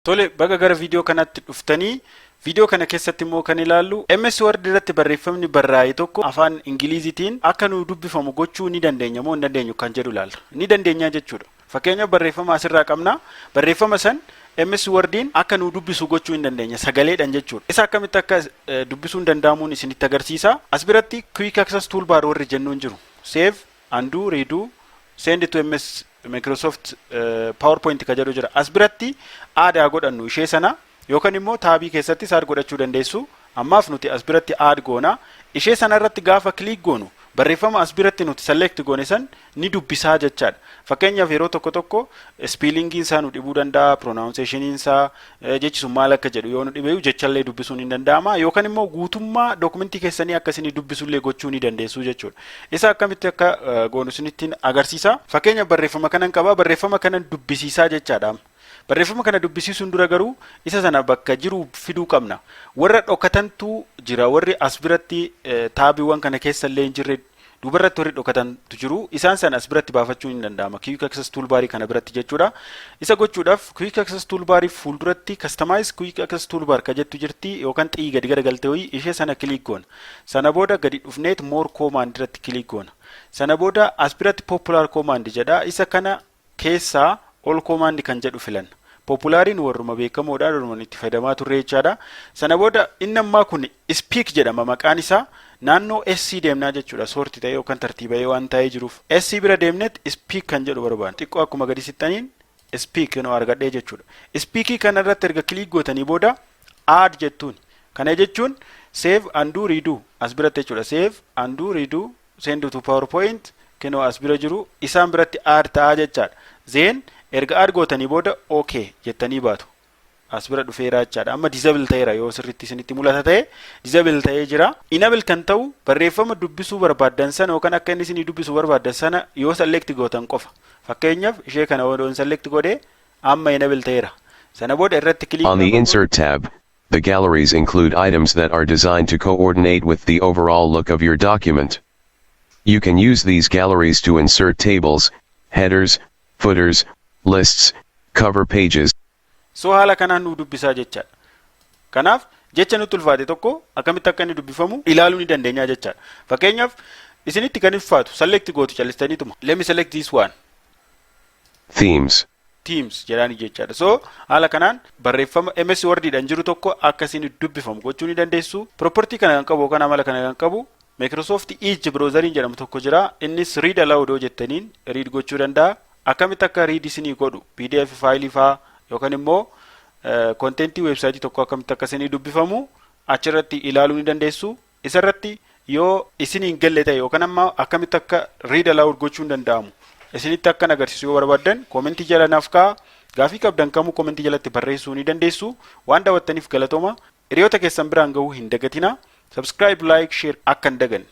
Tole, baga gara viidiyoo kanatti dhuftanii. Viidiyoo kana keessatti immoo kan ilaallu MS Word irratti barreeffamni barraa'e tokko afaan Ingiliziitiin akka nu dubbifamu gochuu ni dandeenya moo hin dandeenyu kan jedhu ilaalla. Ni dandeenya jechuudha. Fakkeenyaaf, barreeffama asirraa qabna. Barreeffama san MS Wordiin akka nu dubbisu gochuu hin dandeenya sagaleedhaan jechuudha. Isa akkamitti akka dubbisuun danda'amuun isinitti agarsiisa. As biratti Quick Access Toolbar warri jennuun jiru. Save, Undo, Redo, Send to MS Microsoft PowerPoint ka jedhu jira. As biratti add godhannu ishee sana, yookaan immoo taabii keessatti add godhachuu dandeessu. Ammaaf nuti as biratti add goona. Ishee sana irratti gaafa click goonu, barreeffama as biratti nuti select goone san ni dubbisaa jechaadha. Fakkeenyaaf, yeroo tokko tokko spellingiin isaa nu dhibuu danda'a, pronunciationiin isaa, jechi sun maal akka jedhu yoo nu dhibeeyu, jechallee dubbisuun ni danda'ama, yookaan immoo guutummaa dookumentii keessanii akka isin dubbisullee gochuu ni dandeessu jechuudha. Isa akkamitti akka goonu isinittiin agarsiisa. Fakkeenyaaf, barreeffama kanan qaba, barreeffama kanan dubbisiisaa jechaadha. Barreeffama kana dubbisiisuun dura garuu isa sana bakka jiru fiduu qabna. Warra dhokatantu jira, warri as biratti taabiiwwan kana keessa illee hin jirre, duubarratti warri dhokatantu jiru. Isaan sana as biratti baafachuun hin danda'ama. Quick Access Toolbarii kana biratti jechuudha. Isa gochuudhaaf Quick Access Toolbarii fuulduratti Customize Quick Access Toolbar ka jettu jirti, yookaan xiyyi gadi garagaltee wayii, ishee sana click goona. Sana booda gadi dhufneet More Command irratti click goona. Sana booda as biratti Popular Command jedha. Isa kana keessaa All Command kan jedhu filanna. Populariin warruma beekamoodha, warruma itti fayyadamaa turre jechaadha. Sana booda inni ammaa kun Speak jedhama maqaan isaa. Naannoo SC deemnaa jechuudha. Sort ta'ee yookaan tartiiba'ee waan ta'ee jiruuf. SC bira deemneet Speak kan jedhu barbaada. Xiqqoo akkuma gadi sittaniin Speak nu argadhee jechuudha. Speakii kana irratti erga click gootanii booda Add jettuun. Kana jechuun Save, Undo, Redo as biratti jechuudha. Save, Undo, Redo, Send to PowerPoint kenoo as bira jiru, isaan biratti add ta'aa jechaadha. Then erga add gootanii booda OK jettanii baatu. As bira dhufeera jechaadha. Amma disable ta'eera. Yoo sirriitti isinitti mul'ata ta'e, disable ta'ee jira. Enable kan ta'u barreeffama dubbisuu barbaaddan sana yookaan akka inni isinii dubbisuu barbaaddan sana yoo select gootan qofa. Fakkeenyaaf, ishee kana yoo select godhee, amma enable ta'eera. Sana booda irratti click On the Insert tab, the galleries include items that are designed to coordinate with the overall look of your document. You can use these galleries to insert tables, headers, footers, lists, cover pages, So haala kanaan nu dubbisaa jechaadha. Kanaaf jecha nutti ulfaate tokko akkamitti akka inni dubbifamu ilaaluu ni dandeenya jechaadha. Fakkeenyaaf, isinitti kan ulfaatu select gootu callistaniituma. Let me select this one. Themes, Teams jedhaani jechaadha. So haala kanaan barreeffama MS Wordiidhaan jiru tokko akka isin dubbifamu gochuu ni dandeessu. Property kana kan qabu yookaan amala kana kan qabu Microsoft Edge browseriin jedhamu tokko jira. Innis read aloud yoo jettaniin read gochuu danda'a. Akkamitti akka read isinii godhu, PDF faayilii faa yookaan immoo contentii weebsaayitii tokko akkamitti akka isinii dubbifamu achirratti ilaaluu ni dandeessu. Isarratti yoo isinii hin galle ta'e, yookaan amma akkamitti akka read aloud gochuu hin danda'amu isinitti akkan agarsiisu yoo barbaaddan, koomentii jala naaf ka'a. Gaafii qabdan kamuu koomentii jalatti barreessuu ni dandeessu. Waan daawwattaniif galatooma. Hiriyoota keessan biraan gahuu hin dagatina. Subscribe, like, share akka hin daganne.